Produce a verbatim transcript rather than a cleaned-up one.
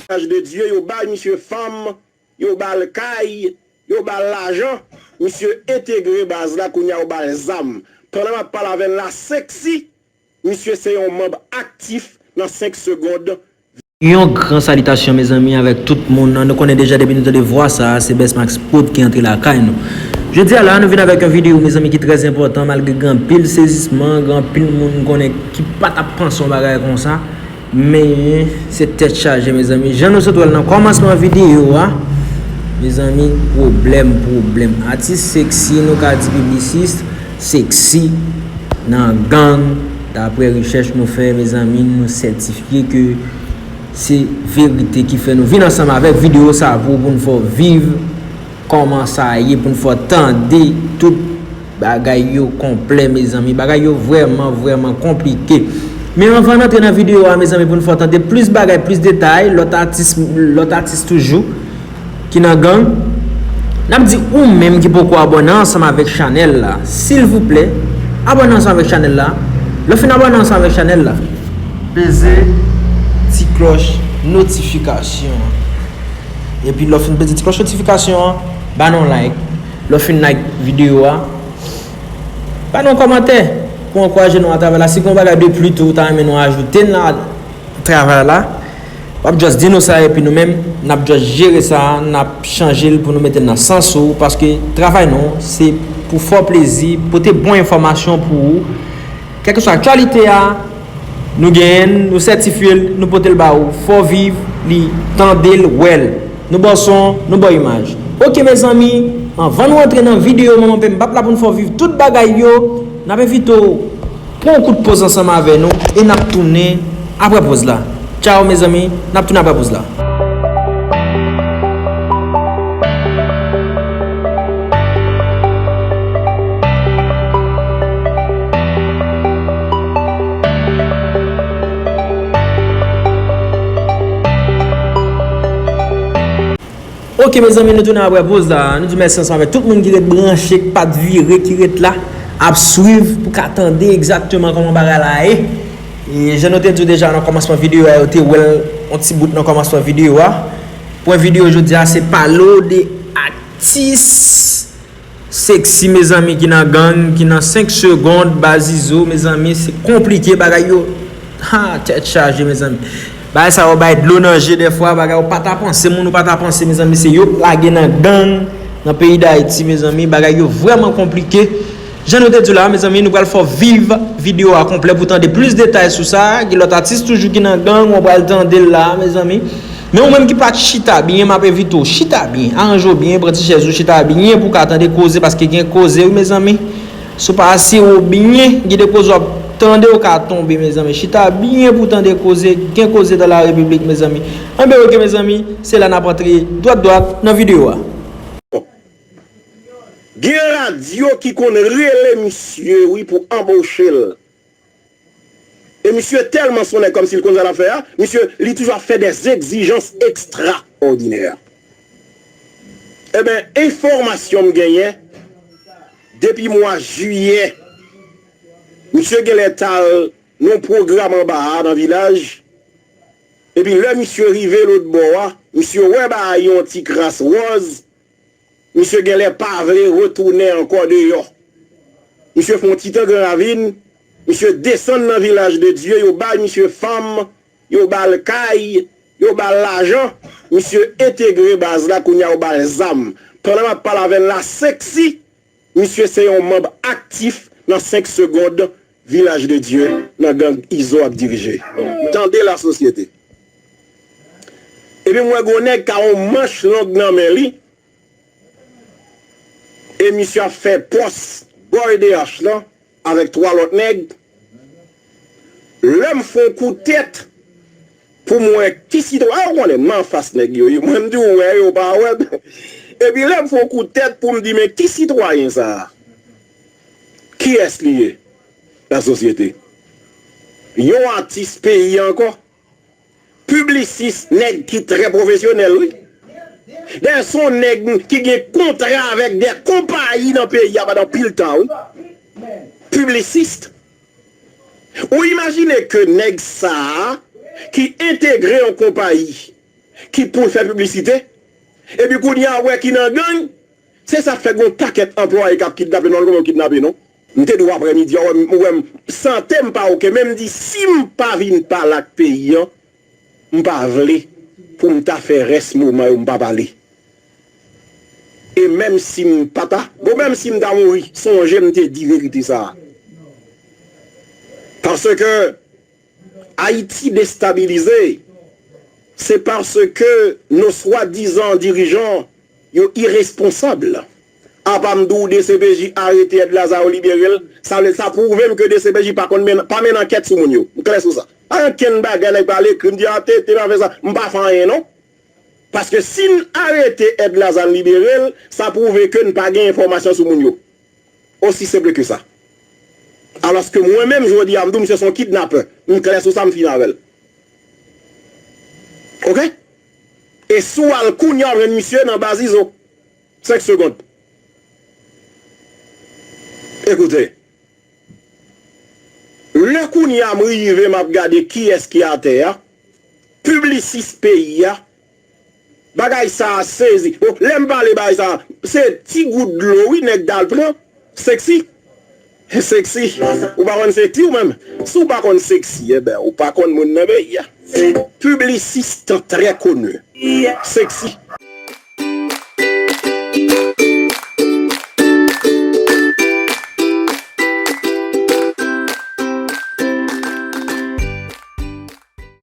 Vilaj de Dye, yo bay misye fanm, yo ba l kay, yo ba l lajan, misye entegre baz la, kounye a yo ba l zam. Pandan m ap pale avè n la, Sexy, misye se yon manm aktif nan senk Segond. Yon gran salitasyon, mezanmi, avèk tout moun nan. Nou konnen deja, depi nou tande vwa sa a, se Best Max Prod ki antre lakay nou. Jodi a la, nou vin avèk yon videyo, mezanmi, ki trè enpòtan, malgre gen anpil sezisman, gen anpil moun m konnen ki pa t ap panse yon bagay konsa. Men, se tèt chaje, mezanmi. Jan nou sot wè l nan kòmansman videyo a, mezanmi, pwoblèm, pwoblèm. Atis Sexy, nou ka di piblisis, Sexy, nan gang, daprè rechèch nou fè, mezanmi, nou sètifye ke se verite ki fè nou vin ansanm avèk videyo sa a pou, pou n fè w viv kòman sa ye, pou n fè w tande tout bagay yo konplè, mezanmi. Bagay yo vrèman, vrèman konplike. Men anvan n antre nan videyo a, mezanmi, pou n fè w tande plis bagay, plis detay, lòt atis, lòt atis toujou ki nan gang, n ap di ou menm ki poko abòne ansanm avèk chanèl la, silvouplè, abòne ansanm avèk chanèl la. Lè w fin abòne ansanm avèk chanèl la, peze ti klòch notifikasyon an. Epi lè w fin peze ti klòch notifikasyon an, ba nou like. Lè w fin like videyo a, ba nou kòmantè pou ankouraje nou a travay la. Si gen yon bagay de plis tou ou ta renmen nou ajoute nan travay la, w ap just di nou sa, epi nou menm, n ap just jere sa, n ap chanje l pou nou mete l nan sans ou, paske travay nou, se pou fè w plezi, pote bon enfòmasyon pou ou, kèlkeswa aktyalite a, nou genyen l, nou sètifye l, nou pote l ba ou, fè w viv li, tande l, wè l. Nou ba w son, nou ba w imaj. Oke, mezanmi, anvan nou antre nan videyo, manman pè m p ap la pou n fè w viv tout bagay yo, n ap envite w pran yon kout poz ansanm avè nou e n ap tounen apre poz la. Tchaw, mezanmi, n ap tounen apre poz la. Oke, mezanmi, nou tounen apre poz la. Nou di mèsi ansanm avèk tout moun ki ret branche, ki pa t vire, ki ret la, ap swiv pou ka tande egzakteman kòman bagay la ye. E jan nou te di w deja nan kòmansman videyo a, ou te wè l yon ti bout nan kòmansman videyo a. Pwen videyo jodi a, se pale w de atis Sexy, mezanmi, ki nan gang, ki nan senk Segond, baz Izo, mezanmi, se konplike, bagay yo, ha, tèt chaje, mezanmi. Bagay sa yo bay dlo nan je dèfwa, bagay ou pa ta panse, moun ou pa ta panse, mezanmi, se yo k lage nan gang, nan peyi Dayiti, mezanmi, bagay yo vrèman konplike. Jan nou te di w la, mezanmi, nou pral fè w viv videyo a konplè pou tande plis detay sou sa, gen lòt atis toujou ki nan gang, ou pral tande l la, mezanmi. Men ou menm ki pa t chita byen, m ap envite w chita byen, aranje w byen, pran ti chèz ou, chita byen pou w ka tande koze, paske gen koze wi, mezanmi. Si w pa asire w byen, gen de koze w ap tande, w ka tonbe, mezanmi. Chita byen pou w tande koze, gen koze dans la République, mezanmi. Anben, oke, mezanmi, se la n ap antre dwat dwat nan videyo a. Gen radyo ki konn rele misye, wi, pou anboche l. E misye tèlman son nèg kòmsi l konn sa l ap fè a, misye, li toujou ap fè des exigences extraordinaires. Eben, enfòmasyon m genyen, depi mwa jiyè, misye genlè t al nan yon pwogram anba a, nan vilaj, epi lè misye rive lòt bò a, misye wè bagay yon ti kras wòz, misye genlè pa vle retounen ankò deyò. Misye fè yon ti tan Gran Ravin, misye desann nan Vilaj de Dye, yo bay misye fanm, yo ba l kay, yo ba l lajan, misye entegre baz la, kounye a yo ba l zam. Pandan m ap pale avè n la, Sexy, misye se yon manm aktif nan senk Segond, Vilaj de Dye, nan gang Izo ap dirije. Tande lasosyete. Epi m wè gon nèg ka yon manch long nan men li, e misye ap fè pòs bò E D H lan avèk twa lòt nèg. Lè m fè yon kou tèt pou m wè ki sitwa-, a, ou konnen, m anfas nèg yo ye. Mwen, m di w wè yo, pa wè m. Epi lè m fè yon kou tèt pou m di, men ki sitwayen sa a? Kiyès li ye? Lasosyete. Yon atis peyi ankò. Piblisis, nèg ki trè pwofesyonèl, wi. Dayè, se yon nèg ki gen kontra avèk de konpayi nan peyi a pandan pil tan, wi. Piblisis. Ou imajine ke nèg sa a ki entegre yon konpayi, ki pou fè piblisite. Epi kounye a, ou wè ki nan gang, se sa k fè gen yon pakèt anplwaye k ap kidnape, nou konn kidnape, non? M te di w aprèmidi a, ou wè m, ou wè m, sante m pa oke, men m di, si m pa vin pale ak peyi an, m pa vle pou m ta fè rès moman yo m pa pale. E menm si m pa ta, bon, menm si m ta mouri, sonje m te di verite sa a. Paske Ayiti destabilize, se paske nos swadizan dirijan yo iresponsab. Apa m di w D C P J arete Ed Lazarre, libere l, sa vle, sa pwouve m ke D C P J pa konn mennen, pa mennen ankèt sou moun yo. M klè sou sa. Pa ankenn bagay nèg pale, krim di a, te, te pa fè sa. M pa fè anyen, non. Paske si n arete Ed Lazarre, n libere l, sa pwouve ke n pa gen enfòmasyon sou moun yo. Osi senp ke sa. Alòske mwen menm, jodi a, m di w misye se yon kidnapè. M klè sou sa, m fini avè l. Oke? E si w al kounye a, w jwenn misye nan baz Izo. Senk segonn. Ekoute. Lè kounye a m rive, m ap gade kiyès ki atè a, piblisis peyi a, bagay sa a sezi. Bon, lè m pale bagay sa a, se ti gout dlo, wi, nèg t al pran. Seksi. Seksi. Ou pa konn seksi ou menm? Si w pa konn seksi, enben, ou pa konn moun nan peyi a. Publiciste très connu. Seksi.